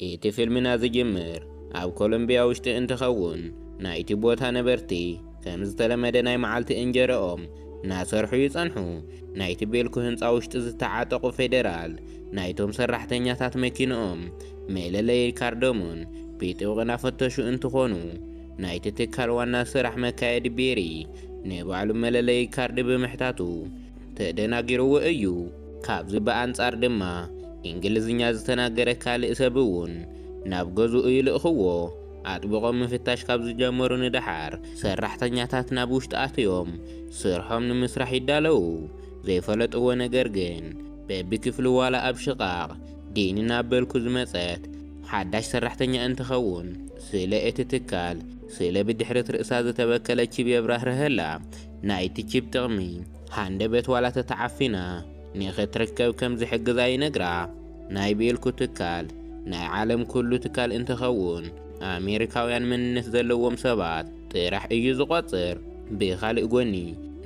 እቲ ፊልምና ዝጅምር ኣብ ኮሎምቢያ ውሽጢ እንትኸውን፣ ናይቲ ቦታ ነበርቲ ከም ዝተለመደ ናይ መዓልቲ እንጀረኦም እናሰርሑ ይጸንሑ። ናይቲ ቤልኩ ህንጻ ውሽጢ ዝተዓጠቑ ፌደራል ናይቶም ሰራሕተኛታት መኪንኦም መለለዪ ካርዶምን ብጥብቂ እናፈተሹ እንትኾኑ፣ ናይቲ ትካል ዋና ስራሕ መካየዲ ቤሪ ንባዕሉ መለለዪ ካርድ ብምሕታቱ ተደናጊርዎ እዩ። ካብዚ ብኣንጻር ድማ እንግሊዝኛ ዝተናገረ ካልእ ሰብ እውን ናብ ገዝኡ ይልእኽዎ። ኣጥብቖም ምፍታሽ ካብ ዝጀመሩ ንደሓር፣ ሰራሕተኛታት ናብ ውሽጢ ኣትዮም ስርሖም ንምስራሕ ይዳለዉ። ዘይፈለጥዎ ነገር ግን፣ በብክፍሊ ዋላ ኣብ ሽቓቕ ዲኒ ናብ በልኩ ዝመጸት ሓዳሽ ሰራሕተኛ እንትኸውን፣ ስለ እቲ ትካል፣ ስለ ብድሕሪት ርእሳ ዝተበከለ ቺብ የብራህርሀላ። ናይቲ ቺብ ጥቕሚ፣ ሃንደበት ዋላ ተተዓፊና ንኽትርከብ ከም ዝሕግዛ ይነግራ። ናይ ቤልኩ ትካል፣ ናይ ዓለም ኩሉ ትካል እንትኸውን፣ ኣሜሪካውያን መንነት ዘለዎም ሰባት ጥራሕ እዩ ዝቖጽር። ብኻልእ ጎኒ፣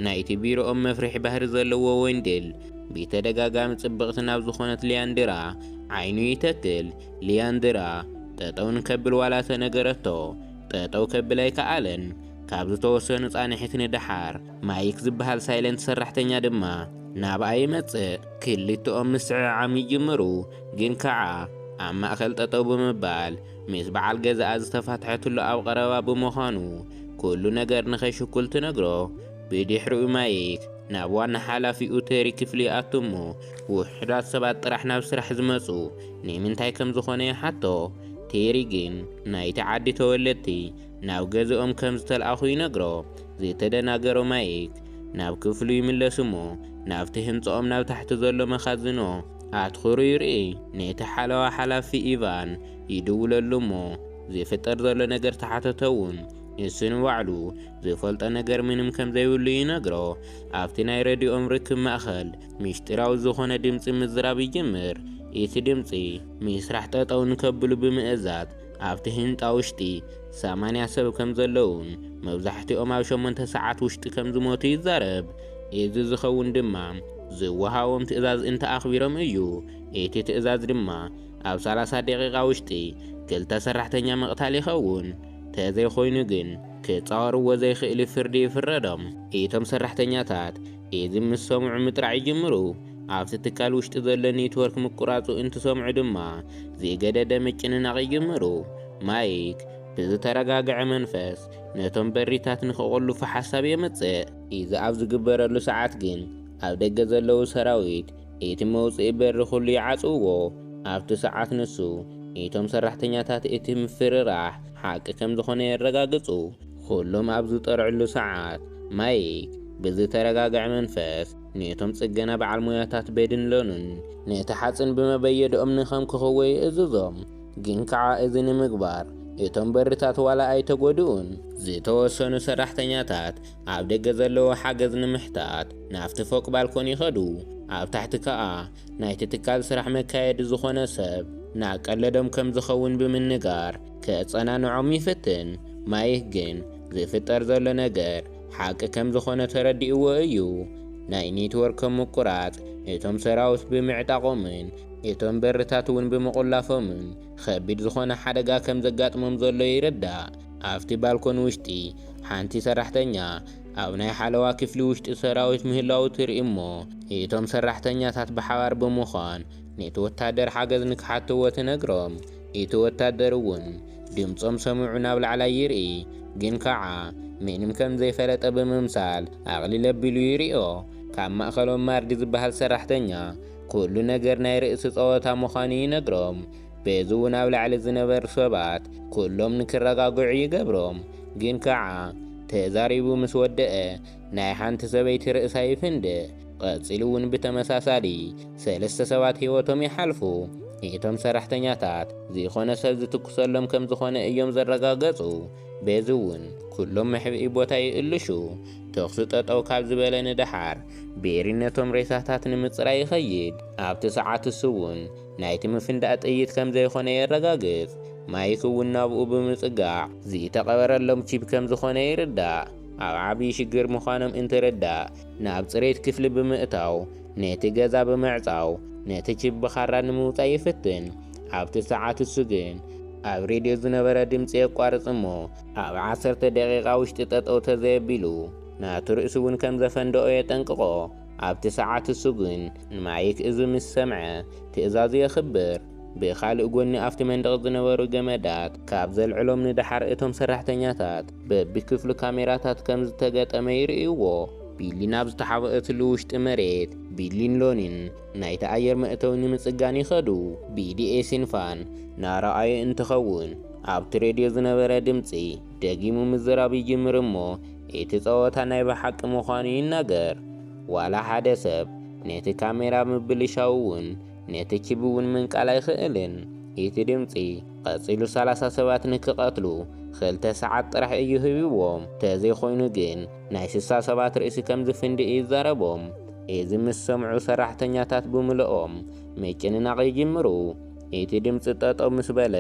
ናይቲ ቢሮኦም መፍርሒ ባህሪ ዘለዎ ወንድል ብተደጋጋሚ ጽብቕቲ ናብ ዝኾነት ሊያንድራ ዓይኑ ይተክል። ሊያንድራ ጠጠው ንከብል ዋላ ተነገረቶ፣ ጠጠው ከብል ኣይከኣለን። ካብ ዝተወሰኑ ጻንሒት ንደሓር፣ ማይክ ዝበሃል ሳይለንት ሰራሕተኛ ድማ ናብኣ ይመጽእ። ክልተኦም ምስዕዓም ይጅምሩ፣ ግን ከኣ ኣብ ማእከል ጠጠው ብምባል፣ ምስ በዓል ገዛኣ ዝተፋትሐትሉ ኣብ ቀረባ ብምዃኑ፣ ኩሉ ነገር ንኸይሽኩል ትነግሮ። ብድሕሪኡ ማይክ ናብ ዋና ሓላፊኡ ቴሪ ክፍሊ ይኣቱ እሞ፣ ውሑዳት ሰባት ጥራሕ ናብ ስራሕ ዝመጹ ንምንታይ ከም ዝኾነ ይሓቶ። ቴሪ ግን ናይቲ ዓዲ ተወለድቲ ናብ ገዝኦም ከም ዝተልኣኹ ይነግሮ። ዝተደናገሮ ማይክ ናብ ክፍሉ ይምለስ እሞ፣ ናብቲ ህንጻኦም ናብ ታሕቲ ዘሎ መኻዝኖ ኣትኹሩ ይርኢ። ነቲ ሓለዋ ሓላፊ ኢቫን ይድውለሉ እሞ፣ ዝፍጠር ዘሎ ነገር ተሓተተ እውን፣ ንሱ ንባዕሉ ዝፈልጦ ነገር ምንም ከም ዘይብሉ ይነግሮ። ኣብቲ ናይ ረድኦም ርክብ ማእከል፣ ምስጢራዊ ዝኾነ ድምጺ ምዝራብ ይጅምር። እቲ ድምጺ፣ ምስራሕ ጠጠው ንከብሉ ብምእዛዝ፣ ኣብቲ ህንጻ ውሽጢ ሰማንያ ሰብ ከም ዘለዉን፣ መብዛሕትኦም ኣብ ሸሞንተ ሰዓት ውሽጢ ከም ዝሞቱ ይዛረብ። እዚ ዝኸውን ድማ፣ ዝወሃቦም ትእዛዝ እንተኣኽቢሮም እዩ። እቲ ትእዛዝ ድማ፣ ኣብ ሰላሳ ደቂቓ ውሽጢ ክልተ ሰራሕተኛ ምቕታል ይኸውን። ተዘይኮይኑ ግን፣ ክጻወርዎ ዘይኽእል ፍርዲ ይፍረዶም። እቶም ሰራሕተኛታት፣ እዚ ምስ ሰምዑ ምጥራዕ ይጅምሩ። ኣብቲ ትካል ውሽጢ ዘሎ ኔትወርክ ምቁራጹ እንትሰምዑ ድማ፣ ዝገደደ ምጭንናቕ ይጅምሩ። ማይክ ብዝተረጋግዐ መንፈስ ነቶም በሪታት ንኽቑልፉ ሓሳብ የምጽእ። እዚ ኣብ ዝግበረሉ ሰዓት ግን፣ ኣብ ደገ ዘለዉ ሰራዊት እቲ መውጽኢ በሪ ኩሉ ይዓጽውዎ። ኣብቲ ሰዓት ንሱ፣ እቶም ሰራሕተኛታት እቲ ምፍርራሕ ሓቂ ከም ዝኾነ የረጋግጹ። ኩሎም ኣብ ዝጠርዕሉ ሰዓት፣ ማይክ ብዝተረጋግዐ መንፈስ ነቶም ጽገና በዓል ሞያታት ቤድን ሎኑን ነቲ ሓጽን ብመበየድኦም ንኸምክኽዎ ይእዝዞም። ግን ከኣ እዚ ንምግባር እቶም በርታት ዋላ ኣይተጎድኡን። ዝተወሰኑ ሰራሕተኛታት ኣብ ደገ ዘለዎ ሓገዝ ንምሕታት ናብቲ ፎቅ ባልኮን ይኸዱ። ኣብ ታሕቲ ከኣ ናይቲ ትካል ስራሕ መካየዲ ዝኾነ ሰብ ናቀለዶም ከም ዝኸውን ብምንጋር ከጸናንዖም ይፍትን። ማይክ ግን ዝፍጠር ዘሎ ነገር ሓቂ ከም ዝኾነ ተረዲእዎ እዩ። ናይ ኔትወርኮም ምቁራጽ፣ እቶም ሰራዊት ብምዕጣቖምን እቶም በርታት እውን ብምቑላፎምን ከቢድ ዝኾነ ሓደጋ ከም ዘጋጥሞም ዘሎ ይርዳእ። ኣብቲ ባልኮን ውሽጢ ሓንቲ ሰራሕተኛ ኣብ ናይ ሓለዋ ክፍሊ ውሽጢ ሰራዊት ምህላዉ ትርኢ እሞ፣ እቶም ሰራሕተኛታት ብሓባር ብምዃን ነቲ ወታደር ሓገዝ ንክሓትዎ ትነግሮም። እቲ ወታደር እውን ድምጾም ሰሚዑ ናብ ላዕላይ ይርኢ፣ ግን ከኣ ምንም ከም ዘይፈለጠ ብምምሳል ኣቕሊል ኣቢሉ ይሪኦ። ካብ ማእከሎም ማርዲ ዝበሃል ሰራሕተኛ ኩሉ ነገር ናይ ርእሲ ጸወታ ምዃኑ ይነግሮም። በዚ እውን ኣብ ላዕሊ ዝነበሩ ሰባት ኩሎም ንክረጋግዑ ይገብሮም። ግን ከኣ ተዛሪቡ ምስ ወደአ ናይ ሓንቲ ሰበይቲ ርእሳ ይፍንድእ። ቀጺሉ እውን ብተመሳሳሊ ሰለስተ ሰባት ህይወቶም ይሓልፉ። እቶም ሰራሕተኛታት ዝኾነ ሰብ ዝትኩሰሎም ከም ዝኾነ እዮም ዘረጋገጹ። በዚ እውን ኩሎም መሕብኢ ቦታ ይእልሹ። ተኹሲ ጠጠው ካብ ዝበለ ንደሓር ቤሪ ነቶም ሬሳታት ንምጽራይ ይኸይድ። ኣብቲ ሰዓት እሱ እውን ናይቲ ምፍንዳእ ጥይት ከም ዘይኾነ የረጋግጽ። ማይክ እውን ናብኡ ብምጽጋዕ ዝተቐበረሎም ቺፕ ከም ዝኾነ ይርዳእ። ኣብ ዓብዪ ሽግር ምዃኖም እንትርዳእ ናብ ጽሬት ክፍሊ ብምእታው ነቲ ገዛ ብምዕጻው ነቲ ቺፕ ብኻራ ንምውጻእ ይፍትን። ኣብቲ ሰዓት እሱ ግን ኣብ ሬድዮ ዝነበረ ድምፂ የቋርጽ እሞ ኣብ ዓሰርተ ደቂቓ ውሽጢ ጠጠው ተዘየቢሉ ናቱ ርእሲ እውን ከም ዘፈንደኦ የጠንቅቖ። ኣብቲ ሰዓት እሱ ግን ማይክ እዚ ምስ ሰምዐ ትእዛዙ የኽብር። ብኻልእ ጎኒ ኣብቲ መንደቕ ዝነበሩ ገመዳት ካብ ዘልዕሎም ንደሓር እቶም ሰራሕተኛታት በብክፍሉ ካሜራታት ከም ዝተገጠመ ይርእይዎ። ቢሊ ናብ ዝተሓብአትሉ ውሽጢ መሬት ቢሊን ሎኒን ናይቲ ኣየር መእተዊ ንምጽጋን ይኸዱ። ቢዲኤ ሲንፋን ናረኣየ እንትኸውን ኣብቲ ሬድዮ ዝነበረ ድምፂ ደጊሙ ምዝራብ ይጅምር እሞ እቲ ጸወታ ናይ ብሓቂ ምዃኑ ይናገር። ዋላ ሓደ ሰብ ነቲ ካሜራ ምብልሻው እውን ነቲ ቺብ እውን ምንቃል ኣይኽእልን። እቲ ድምፂ ቀጺሉ ሰላሳ ሰባት ንክቐትሉ ክልተ ሰዓት ጥራሕ እዩ ሂብዎም። ተዘይኮይኑ ግን ናይ ስሳ ሰባት ርእሲ ከም ዝፍንድእ ይዛረቦም። እዚ ምስ ሰምዑ ሰራሕተኛታት ብምልኦም ምጭንናቕ ይጅምሩ። እቲ ድምፂ ጠጠው ምስ በለ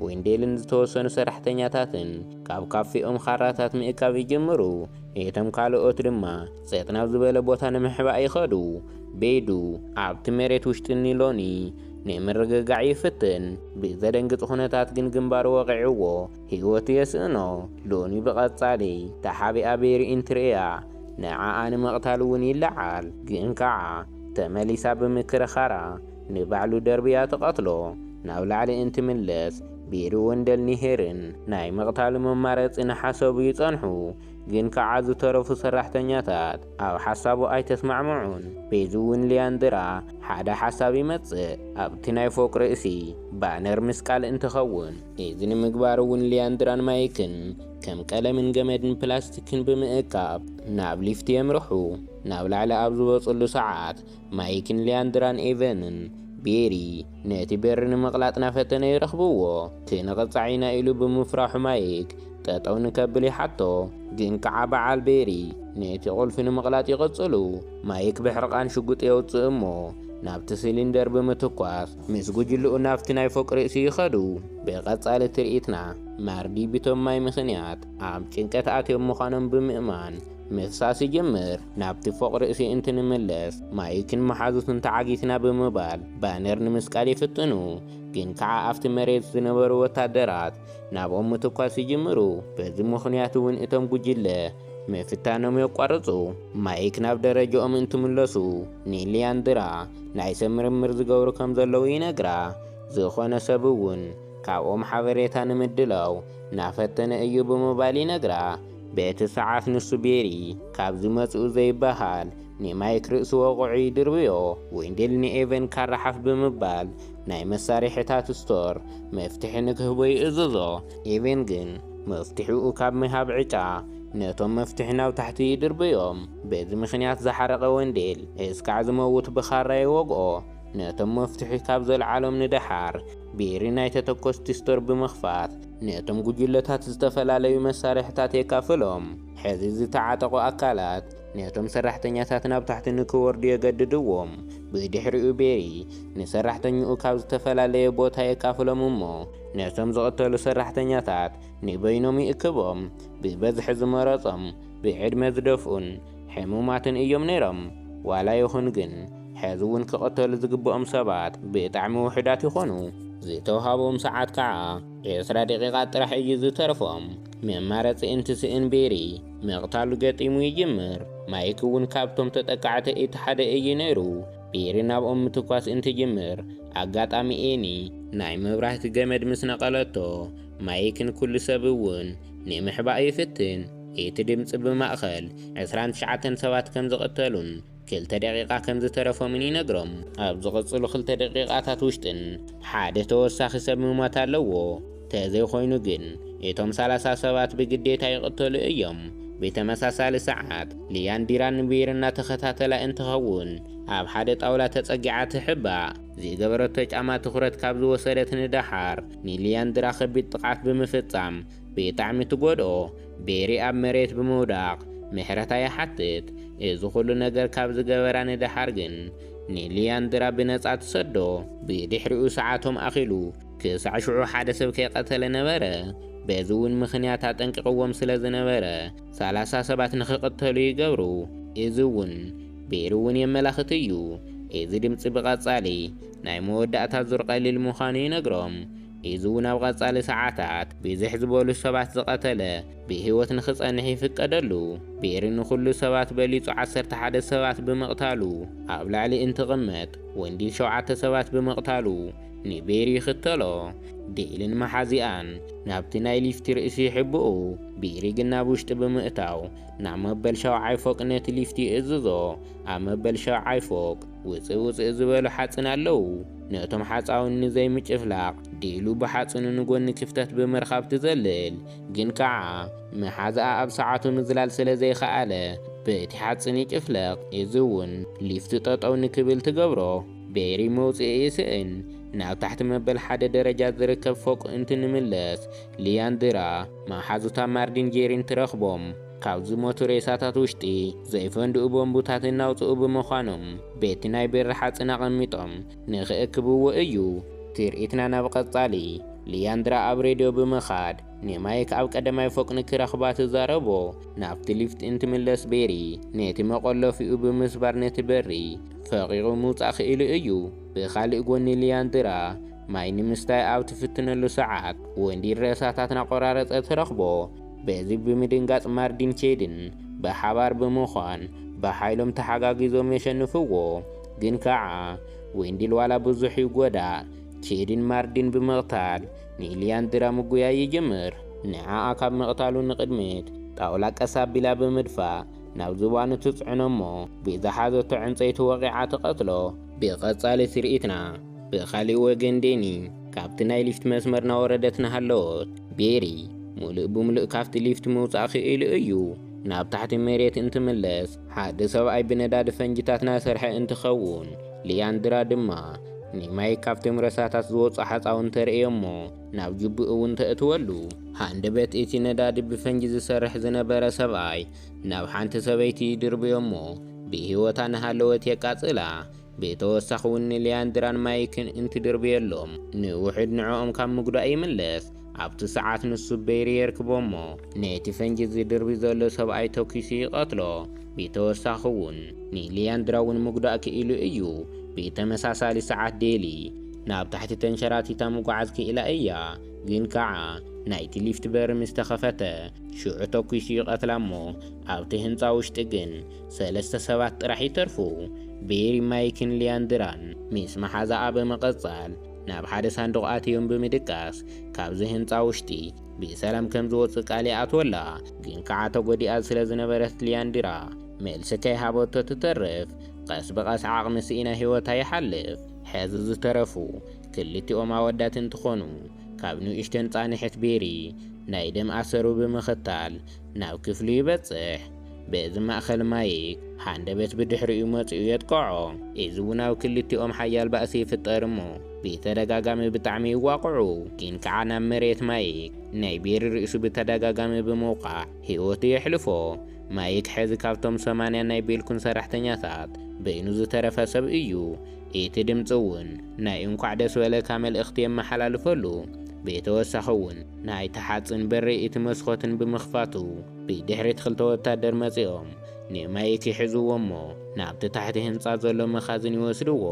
ዊንዴልን ዝተወሰኑ ሰራሕተኛታትን ካብ ካፌኦም ኻራታት ምእካብ ይጅምሩ። እቶም ካልኦት ድማ ጸጥ ናብ ዝበለ ቦታ ንምሕባእ ይኸዱ። ቤዱ ኣብቲ መሬት ውሽጢ ኒሎኒ ንምርግጋዕ ይፍትን። ብዘደንግጽ ኩነታት ግን ግንባሩ ወቒዕዎ ህይወቱ የስእኖ። ሎኒ ብቐጻሊ ተሓቢኣ ቤሪ እንትርእያ ንዓኣ ንምቕታል እውን ይለዓል። ግን ከኣ ተመሊሳ ብምክርኻራ ንባዕሉ ደርብያ ትቐትሎ። ናብ ላዕሊ እንትምለስ ቤሪ ወንደል ንሄርን ናይ ምቕታሉ መማረጺ ንሓሰቡ ይጸንሑ። ግን ከኣ ዝተረፉ ሰራሕተኛታት ኣብ ሓሳቡ ኣይተስማዕምዑን። በዚ እውን ሊያንድራ ሓደ ሓሳብ ይመጽእ። ኣብቲ ናይ ፎቅ ርእሲ ባነር ምስቃል እንትኸውን፣ እዚ ንምግባር እውን ሊያንድራን ማይክን ከም ቀለምን ገመድን ፕላስቲክን ብምእካብ ናብ ሊፍት የምርሑ። ናብ ላዕሊ ኣብ ዝበጽሉ ሰዓት ማይክን ሊያንድራን ኤቨንን ቤሪ ነቲ በሪ ንምቕላጥ ናፈተነ ይረኽብዎ። ክንቕጻዕ ኢና ኢሉ ብምፍራሑ ማይክ ጠጠው ንከብል ይሓቶ። ግን ከኣ በዓል ቤሪ ነቲ ቁልፊ ንምቕላጥ ይቕጽሉ። ማይክ ብሕርቓን ሽጉጥ የውጽእ እሞ ናብቲ ሲሊንደር ብምትኳስ ምስ ጉጅልኡ ናብቲ ናይ ፎቅ ርእሲ ይኸዱ። ብቐጻሊ ትርኢትና ማርዲ ብቶም ማይ ምኽንያት ኣብ ጭንቀት ኣትዮም ምዃኖም ብምእማን ምፍሳስ ይጅምር። ናብቲ ፎቕ ርእሲ እንትንምለስ ማይክን መሓዙትን ተዓጊትና ብምባል ባነር ንምስቃል ይፍትኑ። ግን ከኣ ኣብቲ መሬት ዝነበሩ ወታደራት ናብኦም ምትኳስ ይጅምሩ። በዚ ምኽንያት እውን እቶም ጉጅለ ምፍታኖም የቋርጹ። ማይክ ናብ ደረጃኦም እንትምለሱ ንሊያንድራ ናይ ሰብ ምርምር ዝገብሩ ከም ዘለዉ ይነግራ። ዝኾነ ሰብ እውን ካብኦም ሓበሬታ ንምድላው ናፈተነ እዩ ብምባል ይነግራ። በቲ ሰዓት ንሱ ቤሪ ካብ ዝመጽኡ ዘይበሃል ንማይክ ርእሲ ወቕዑ ይድርብዮ። ዊንድል ንኤቨን ካራ ሓፍ ብምባል ናይ መሳርሒታት ስቶር መፍትሒ ንክህቦ ይእዝዞ። ኤቨን ግን መፍትሒኡ ካብ ምሃብ ዕጫ ነቶም መፍትሒ ናብ ታሕቲ ይድርብዮም። በዚ ምኽንያት ዝሓረቐ ወንዴል እስካዕ ዝመውት ብኻራ ይወግኦ። ነቶም መፍትሒ ካብ ዘልዓሎም ንደሓር ቤሪ ናይ ተተኮስቲ ስቶር ብምኽፋት ነቶም ጉጅለታት ዝተፈላለዩ መሳርሕታት የካፍሎም። ሕዚ ዝተዓጠቑ ኣካላት ነቶም ሰራሕተኛታት ናብ ታሕቲ ንክወርዱ የገድድዎም። ብድሕሪኡ ቤሪ ንሰራሕተኛኡ ካብ ዝተፈላለየ ቦታ የካፍሎም እሞ ነቶም ዝቕተሉ ሰራሕተኛታት ንበይኖም ይእክቦም። ብበዝሒ ዝመረጾም ብዕድመ ዝደፍኡን ሕሙማትን እዮም ነይሮም። ዋላ ይኹን ግን ሕዚ እውን ክቕተሉ ዝግብኦም ሰባት ብጣዕሚ ውሑዳት ይኾኑ። ዝተውሃቦም ሰዓት ከዓ ዕስራ ደቂቓ ጥራሕ እዩ ዝተርፎም። መማረፂ እንትስእን ቤሪ ምቕታሉ ገጢሙ ይጅምር። ማይክ እውን ካብቶም ተጠቃዕቲ እቲ ሓደ እዩ ነይሩ። ቤሪ ናብኦም ምትኳስ እንትጅምር ኣጋጣሚ ኤኒ ናይ መብራህቲ ገመድ ምስ ነቐለቶ ማይክን ኩሉ ሰብ እውን ንምሕባእ ይፍትን። እቲ ድምፂ ብማእኸል ዕስራን ትሽዓተን ሰባት ከም ዝቐተሉን ክልተ ደቂቓ ከም ዝተረፎምን ይነግሮም። ኣብ ዝቕፅሉ ክልተ ደቂቓታት ውሽጥን ሓደ ተወሳኺ ሰብ ምሟት ኣለዎ። ተዘይኮይኑ ግን እቶም ሰላሳ ሰባት ብግዴታ ይቕተሉ እዮም። ብተመሳሳሊ ሰዓት ሊያንዲራ ንቤሪ እናተኸታተላ እንትኸውን ኣብ ሓደ ጣውላ ተጸጊዓ ትሕባእ። ዝገበረቶ ጫማ ትኹረት ካብ ዝወሰደት ንደሓር ንሊያንድራ ከቢድ ጥቕዓት ብምፍጻም ብጣዕሚ ትጎድኦ። ቤሪ ኣብ መሬት ብምውዳቕ ምሕረታ ይሓትት። እዚ ኩሉ ነገር ካብ ዝገበራ ንደሓር ግን ንሊያንድራ ብነጻ ትሰዶ። ብድሕሪኡ ሰዓቶም ኣኺሉ ክሳዕ ሽዑ ሓደ ሰብ ከይቐተለ ነበረ። በዚ እውን ምኽንያት ኣጠንቂቕዎም ስለ ዝነበረ ሰላሳ ሰባት ንኽቕተሉ ይገብሩ። እዚ እውን ቤሪ እውን የመላኽት እዩ። እዚ ድምጺ ብቐጻሊ ናይ መወዳእታ ዙር ቀሊል ምዃኑ ይነግሮም። እዚ እውን ኣብ ቀጻሊ ሰዓታት ብዝሕ ዝበሉ ሰባት ዝቐተለ ብህይወት ንኽጸንሕ ይፍቀደሉ። ቤሪ ንኹሉ ሰባት በሊጹ ዓሰርተ ሓደ ሰባት ብምቕታሉ ኣብ ላዕሊ እንትቕመጥ፣ ወንዲል ሸውዓተ ሰባት ብምቕታሉ ንቤሪ ይኽተሎ። ዴልን መሓዚኣን ናብቲ ናይ ሊፍቲ ርእሲ ይሕብኡ። ቤሪ ግን ናብ ውሽጢ ብምእታው ናብ መበል ሸውዓይ ፎቅ ነቲ ሊፍቲ ይእዝዞ። ኣብ መበል ሸውዓይ ፎቅ ውፅእ ውፅእ ዝበሉ ሓፅን ኣለዉ። ነቶም ሓፃውን ንዘይምጭፍላቕ ዴሉ ብሓፅኑ ንጎኒ ክፍተት ብምርኻብ ትዘልል። ግን ከዓ መሓዝኣ ኣብ ሰዓቱ ምዝላል ስለ ዘይኸኣለ በቲ ሓፅን ይጭፍለቕ። እዚ እውን ሊፍቲ ጠጠው ንክብል ትገብሮ። ቤሪ መውፅኢ ይስእን። ናብ ታሕቲ መበል ሓደ ደረጃ ዝርከብ ፎቅ እንትንምለስ፣ ሊያንድራ መሓዙታ ማርዲን ጄሪን ትረኽቦም። ካብ ዝሞቱ ሬሳታት ውሽጢ ዘይፈንድኡ ቦምቡታት እናውፅኡ ብምዃኖም፣ በቲ ናይ በሪ ሓፅን ኣቐሚጦም ንኽእክብዎ እዩ። ትርኢትና ናብ ቀጻሊ። ሊያንድራ ኣብ ሬድዮ ብምኻድ ንማይክ ኣብ ቀዳማይ ፎቅ ንክረኽባ ትዛረቦ። ናብቲ ሊፍት እንትምለስ ቤሪ ነቲ መቆለፊኡ ብምስባር ነቲ በሪ ፈቂቑ ምውጻእ ክኢሉ እዩ። ብኻልእ ጎኒ ሊያንድራ ማይ ንምስታይ ኣብ ትፍትነሉ ሰዓት ወንዲል ሬሳታት ናቆራረጸ ትረኽቦ። በዚ ብምድንጋጽ ማርዲን ቼድን ብሓባር ብምዃን ብሓይሎም ተሓጋጊዞም የሸንፍዎ። ግን ከዓ ወንዲል ዋላ ብዙሕ ይጎዳእ፣ ቼድን ማርዲን ብምቕታል ንሊያንድራ ምጉያይ ይጅምር። ንዓኣ ካብ ምቕታሉ ንቕድሚት ጣውላ ቀስ ኣቢላ ብምድፋእ ናብ ዝባኑ ትጽዕኖ እሞ ብዝሓዘቶ ዕንጸይቲ ወቒዓ ትቐትሎ። ብቐጻሊ ትርኢትና ብኻልእ ወገን ዴኒ ካብቲ ናይ ሊፍት መስመር ናወረደት ናሃለወት፣ ቤሪ ሙሉእ ብሙሉእ ካብቲ ሊፍት ምውጻእ ክኢሉ እዩ። ናብ ታሕቲ መሬት እንትምለስ ሓደ ሰብኣይ ብነዳዲ ፈንጅታት ናሰርሐ እንትኸውን፣ ሊያንድራ ድማ ንማይክ ካብቶም ረሳታት ዝወጹ ሓጻውን ተርእዮ እሞ ናብ ጅቡ እውን ተእትወሉ። ሃንደበት እቲ ነዳዲ ብፈንጂ ዝሰርሕ ዝነበረ ሰብኣይ ናብ ሓንቲ ሰበይቲ ይድርብዮ እሞ ብህይወታ ናሃለወት የቃጽላ። ብተወሳኺ እውን ንሊያንድራን ማይክን እንትድርብየሎም ንውሑድ ንዕኦም ካብ ምጉዳእ ይምለስ። ኣብቲ ሰዓት ንሱ ቤሪ የርክቦ እሞ ነቲ ፈንጂ ዝድርቢ ዘሎ ሰብኣይ ተኲሱ ይቐትሎ። ብተወሳኺ እውን ንሊያንድራ እውን ምጉዳእ ክኢሉ እዩ። ብተመሳሳሊ ሰዓት ዴሊ ናብ ታሕቲ ተንሸራቲታ ምጉዓዝ ክኢላ እያ። ግን ከዓ ናይቲ ሊፍት በሪ ምስ ተኸፈተ ሽዑ ተኲሱ ይቐትላ እሞ ኣብቲ ህንጻ ውሽጢ ግን ሰለስተ ሰባት ጥራሕ ይተርፉ። ቤሪ፣ ማይክን ሊያንድራን ምስ መሓዛኣ ብምቕጻል ናብ ሓደ ሳንዱቕ ኣትዮም ብምድቃስ ካብዚ ህንጻ ውሽጢ ብሰላም ከም ዝወጽእ ቃል ይኣትወላ። ግን ከዓ ተጎዲኣ ስለ ዝነበረት ሊያንድራ መልሲ ከይሃበቶ ትተርፍ። ቀስ ብቐስ ዓቕሚ ስኢና ህይወታ ይሓልፍ። ሕዚ ዝተረፉ ክልቲኦም ኣወዳት እንትኾኑ ካብ ንእሽተን ጻንሕት ቤሪ ናይ ደም ኣሰሩ ብምኽታል ናብ ክፍሉ ይበጽሕ። በዚ ማእኸል ማይክ ሃንደበት ብድሕሪኡ መጺኡ የጥቅዖ። እዚ እውን ኣብ ክልቲኦም ሓያል ባእሲ ይፍጠር እሞ ብተደጋጋሚ ብጣዕሚ ይዋቕዑ። ግን ከዓ ናብ መሬት ማይክ ናይ ቤሪ ርእሱ ብተደጋጋሚ ብምውቃዕ ህይወቱ የሕልፎ። ማይክ ሕዚ ካብቶም ሰማንያ ናይ ቤልኩን ሰራሕተኛታት በይኑ ዝተረፈ ሰብ እዩ። እቲ ድምፂ እውን ናይ እንኳዕ ደስ በለካ መልእኽቲ የመሓላልፈሉ። ብተወሳኺ እውን ናይቲ ሓፂን በሪ እቲ መስኮትን ብምኽፋቱ ብድሕሪት ክልተ ወታደር መፂኦም ንማይክ ይሕዝዎ እሞ ናብቲ ታሕቲ ህንፃ ዘሎ መኻዝን ይወስድዎ።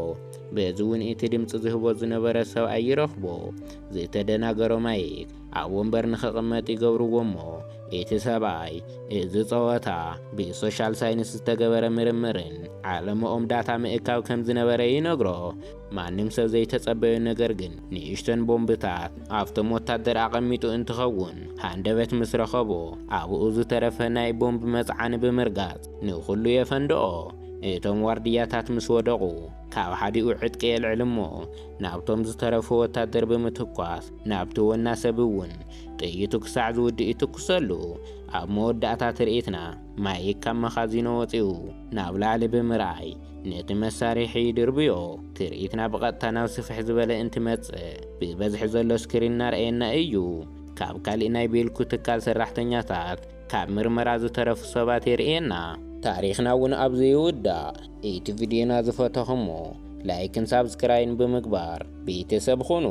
በዚ እውን እቲ ድምፂ ዝህቦ ዝነበረ ሰብኣይ ይረኽቦ። ዝተደናገሮ ማይክ ኣብ ወንበር ንኽቕመጥ ይገብርዎ እሞ እቲ ሰብኣይ እዚ ጸወታ ብሶሻል ሳይንስ ዝተገበረ ምርምርን ዓለምኦም ዳታ ምእካብ ከም ዝነበረ ይነግሮ። ማንም ሰብ ዘይተጸበዮ ነገር ግን ንእሽተን ቦምብታት ኣብቶም ወታደር ኣቐሚጡ እንትኸውን ሃንደበት ምስ ረኸቦ ኣብኡ ዝተረፈ ናይ ቦምብ መጽዓኒ ብምርጋጽ ንኹሉ የፈንድኦ። እቶም ዋርድያታት ምስ ወደቑ ካብ ሓዲኡ ዕጥቂ የልዕል እሞ ናብቶም ዝተረፉ ወታደር ብምትኳስ ናብቲ ወና ሰብ እውን ጥይቱ ክሳዕ ዝውድእ ይትኩሰሉ። ኣብ መወዳእታ ትርኢትና ማይክ ካብ መኻዚኖ ወፂኡ ናብ ላዕሊ ብምርኣይ ነቲ መሳርሒ ይድርብዮ። ትርኢትና ብቐጥታ ናብ ስፍሕ ዝበለ እንትመጽእ ብበዝሒ ዘሎ ስክሪን እናርኣየና እዩ። ካብ ካሊእ ናይ ቤልኩ ትካል ሰራሕተኛታት ካብ ምርመራ ዝተረፉ ሰባት የርእየና። ታሪኽና እውን ኣብዚ ይውዳእ። እቲ ቪድዮና ዝፈተኹሞ ላይክን ሳብስክራይን ብምግባር ቤተሰብ ኹኑ።